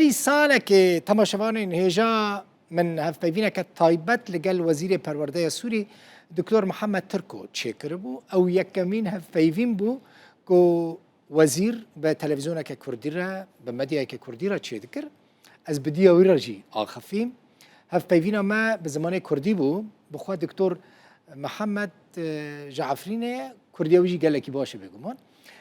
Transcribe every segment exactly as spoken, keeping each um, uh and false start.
Berî salekê temaşevanên hêja min hevpeyvîneke taybet li gel Wezîrê Perwerdeya Sûrî Doktor Mihemed Tirko çêkiribû. Ew yekemîn hevpeyvîn bû ku wezîr bi televîzyoneke kurdî re, bi medyayeke kurdî re çêdikir. Ez bi diya wî re jî axifîm. Hevpeyvîna me bi zimanê kurdî bû. Bi xwe Doktor Mihemed, e, ji Efrînê ye, kurdiya wî jî gelekî baş e bêguman.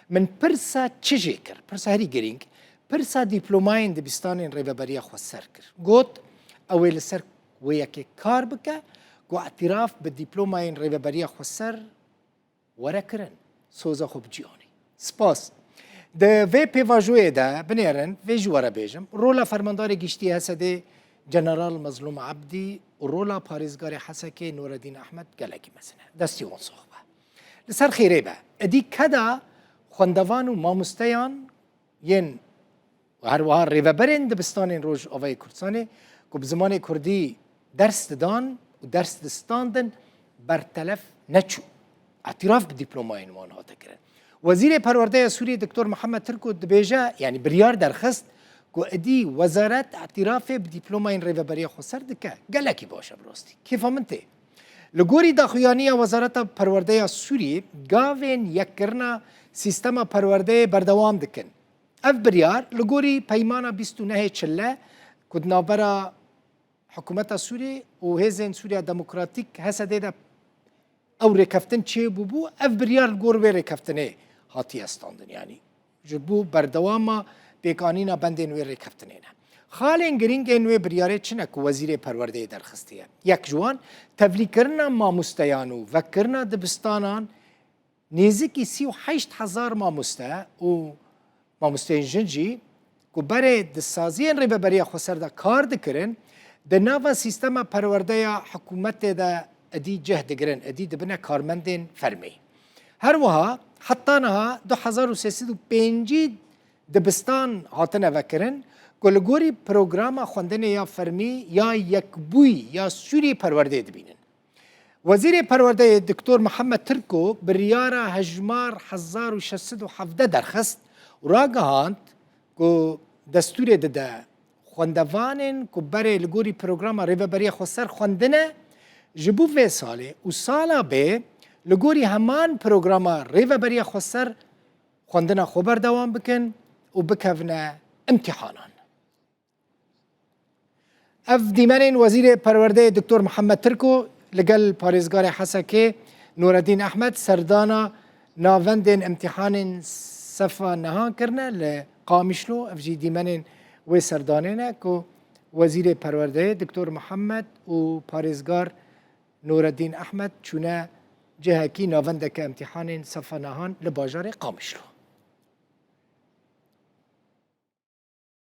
Min pirsa çi jê kir? Pirsa herî girîng. Pirsa dîplomayên dibistanên Rêveberiya Xweser kir. Got, ew ê li ser wê yekê kar bike, ku îtiraf bi dîplomayên Rêveberiya Xweser were kirin, soza xwe bi cî anî. Spas. Di vê pêvajoyê de binêrin, vê jî were bêjim, rola Fermandarê Giştî H S D'ê General Mezlûm Ebdî û rola parêzgarê Hesekê Nureddin Ehmed gelekî mezin e. Destî wan sax be. Li ser xêrê be. Êdî keda xwendevan û mamosteyan yên û her wiha rêveberên dibistanên Rojavayê Kurdistanê ku bi zimanê kurdî ders didan û ders distandin, bertelef neçû. Îtiraf bi dîplomayên wan hate kirin. Wezîrê Perwerdeya Sûriyê Doktor Mihemed Tirko dibêje, yanî biryar derxist ku êdî wezaret îtirafê bi dîplomayên Rêveberiya Xweser dike. Gelekî baş e bi rastî. Kêfa min tê. Li gorî daxuyaniya Wezareta Perwerdeya Sûriyê, gavên yekkirina sîstema perwerdeyê berdewam dikin. Ev biryar li gorî peymana bîst û nehê Çille ku di navbera Hikûmeta Sûriyê û Hêzên Sûriya Demokratîk, H S D'ê de ew rêkeftin çêbûbû, ev biryar li gor wê rêkeftinê hatiye standin. Yanî ji bo berdewama pêkanîna bendên wê rêkeftinê ne. Xalên girîng ên wê biryarê çi ne ku Wezîrê Perwerdeyê derxistiye? Yek ji wan, tevlîkirina mamosteyan û vekkirina dibistanan. Nêzîkî sî û heşt hezar mamoste û mamosteyên jin jî ku berê di saziyên Rêveberiya Xweser de kar dikirin, di nava sîstema perwerdeya hikûmetê de êdî cih digirin, êdî dibine karmendên fermî. Her wiha heta niha du hezar û sê sed û pêncî dibistan hatine vekirin ku li gorî programa xwendinê ya fermî ya yekbûyî ya Sûriyê perwerdeyê dibînin. Wezîrê Perwerdeyê Doktor Mihemed Tirko biryara hejmar hezar û şeş sed û hevdeh derxist û ragihand ku destûrê dide xwendevanên ku berê li gorî programa Rêveberiya Xweser xwendine, ji bo vê salê û sala bê li gorî heman programa Rêveberiya Xweser xwendina xwe berdewam bikin û bikevine imtîhanan. Ev dîmenên Wezîrê Perwerdeyê Doktor Mihemed Tirko li gel parêzgarê Hesekê Nureddin Ehmed serdana navendên imtîhanên sefa nehan kirine li Qamişlo. Ev jî dîmenên wê serdanê ne ku Wezîrê Perwerdeyê Doktor Mihemed û parêzgar Nureddin Ehmed çûne cihekî navendeke imtîhanên sefa nehan li bajarê Qamişlo.